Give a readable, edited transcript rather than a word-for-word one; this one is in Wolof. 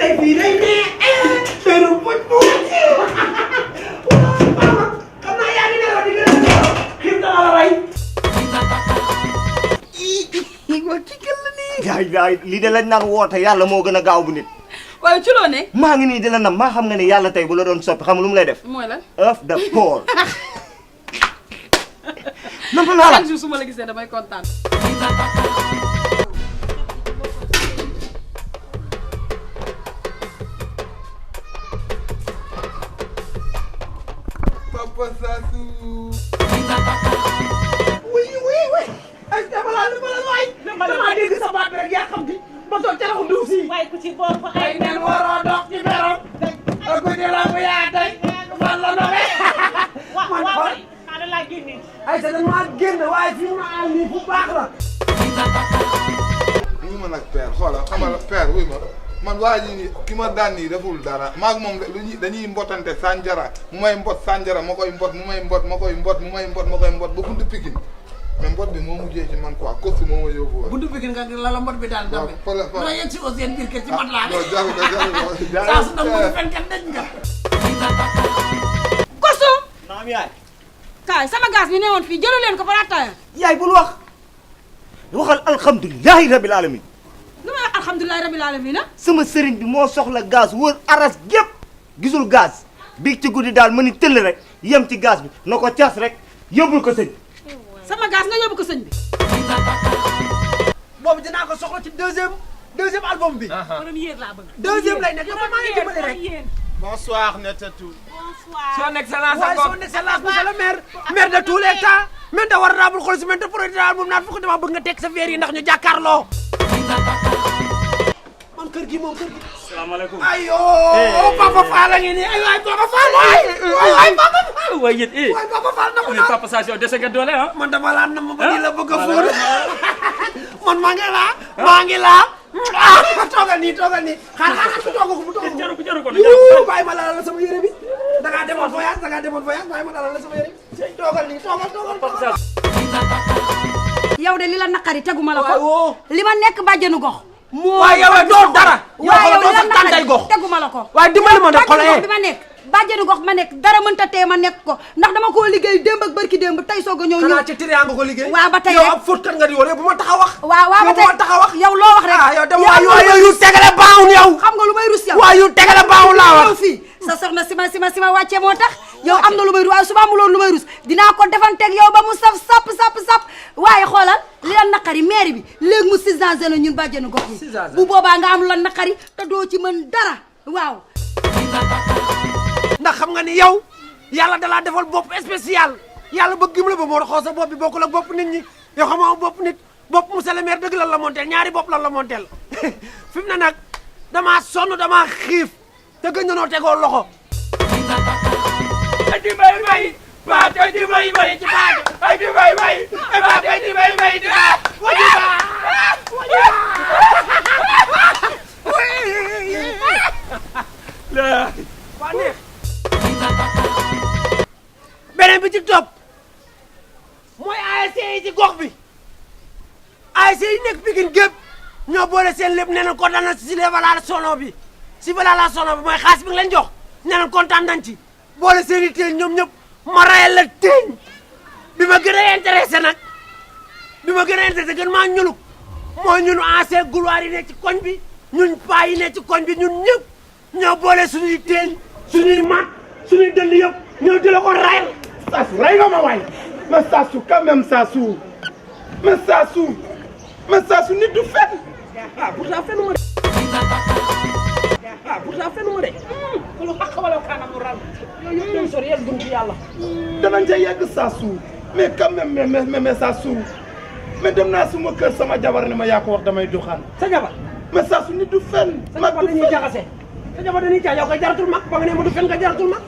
tey fii day nee teru puj puj xam naa yaa ngi nelaw di gën a nelaw xiif na la rey wa ki gën la nii yaay lii de lañ naan woote yàlla moo gën a gaaw bu nit waaye ci loo ne maa ngi nii di la nam maa xam nga ne yàlla tey bu la doon soppi xam lu mu lay def mooy lan œuf de Paul nam naa la chaque jour su ma la gisee damay kontaan Papa Sassou. oui ay dama la waay dama dégg sa baat rek yaa xam di ba toog ca raxu duuf si waaye ku ci bopp ay nen waroo dox ci berom ak ku ci lamb yaa tey man la nobe man xool xaaral laa génne ay sa dañ maa génn waaye fi ma àll nii fu baax la wuy ma nag père xoolal xamal père wuy ma man waa ji nii ki ma daan nii deful dara maag moom dañuy mbotante sànjara mu may mbot sànjara ma koy mbot mu may mbot ma koy mbot mu may mbot ma koy mbot ba buntu Pikine mais mbot bi moo mujjee ci man quoi costu moo ma yóbbu woon. buntu Pikine nga la mbot bi daal dambe doo yegg si aussi seen biir kër ci mat laa non jaru ko saa su nag mu fen kat dañ nga kosu naam yaay kaay sama gaz bi newoon fii jëlu leen ko ba ataaya yaay bul wax waxal alhamdulilahi rabil alamin lu may wax alhamdulilah rabil alamin sama sëriñ bi moo soxla gaz wër aras gépp gisul gaz biig ci guddi daal ma ni tëll rek yem ci gaz bi na ko cas rek yóbbul ko sëñ sama gaz nga yóbbu ko sëñ bi boobu dinaa ko soxla ci deuxième album bi première laa bëgg deuxième lay nekk yow maa ngi dimbali rek bonsoir Netatou. bonsoir son excellence waaye son excellence monsieur le maire de tous les temps men da war a raabul xool si men te président moom naan fukk dama bëgg nga teg sa verre yi ndax ñu jàkkaarloo man kër gi moom kër gi salaamaaleykum. ayo Papa Fall a ngi nii ay waay Papa Fall waay Papa Fall waaye yéen waay Papa Fall na mais Papa Sassou dese nga doole ah. man dama laa nam ba di la bëgg a fuur man maa ngi laa toogal nii xaar toogal ko mu toogal jaru ko jaru ko bàyyi ma lalal la sama yére bi da ngaa demoon voyage bàyyi ma lalal la sama yére bi toogal nii toogal yow de li la naqari teguma la ko li ma nekk bàjjenu gox moo waaye yow doo dara waaye yow doo li la sax tànday naqari gox teguma la ko waaye dimbali ma nag bàjjenu gox bi ma nekk bàjjenu gox ma nekk dara mënta tee ma nekk ko ndax dama koo liggéey démb ak barki démb tey soog a ñëw xanaa ci triangle nga ko liggéey waaw ba tey yow rek ab fóot kan nga di woon yow bu ma tax a wax waaw ba tey bu ma tax a wax yow loo wax rek yow dem waaye yu tegale baawun yow xam nga lu may rus yow waaye yu tegale baawun laa wax yow fii sa soxna si ma wàcce moo tax yow am na lu may rus waaye su ma amuloon lu may rus dinaa ko defanteeg yow ba mu saf sap waaye xoolal li la naqari maire bi léegi mu 6 ans la ñun bàjjenu gox yi bu boobaa nga am lu la naqari te doo ci mën dara waaw ndax xam nga ni yow yàlla dalaa defal bopp spécial yàlla bëgg gim la ba moo tax sa bopp bi bokkul ak bopp nit ñi yow xam nga bopp nit bopp monsieur le maire dëgg lan la monteel ñaari bopp lan la monteel fi mu ne nag damaa sonn damaa xiif te gën nanoo tegoo loxo di bay bay ba te di bay bay ci baat ay di bay bay ba te di bay bay di waji ba waa neex beneen bi ci topp mooy ASC yi ci gox bi ASC yi nekk Pikine gépp ñoo boole seen lépp nee nañ kontaan nañ si évaluation bi si évaluation bi mooy xaalis bi nga leen jox nee nañ kontaan nañ ci boole seen i teeñ ñoom ñëpp ma rayal la teeñ bi ma gën a intéressé nag gën maa ñuluk mooy ñun ancien gouloir yi ne ci koñ bi ñun paa yi ne ci koñ bi ñun ñëpp ñoo boole suñuy teeñ suñuy mat suñuy dënd yëpp ñëw di la ko rayal Sassou rey nga ma waay ma Sassou quand même Sassou nit du fen pourtant fenuma de ku lu xaq wala kaana mu ral yooyu yëpp dem sori yegg ci yàlla danañ ca yegg Sassou mais quand même mais Sassou mais dem naa suma kër sama jabar ne ma yaa ko wax damay doxaan sa jabar mais Sassou nit du fen sa jabar dañuy jaxase sa jabar dañuy jax yow koy jaratul mag ba nga ne ma du fen nga jaratul mag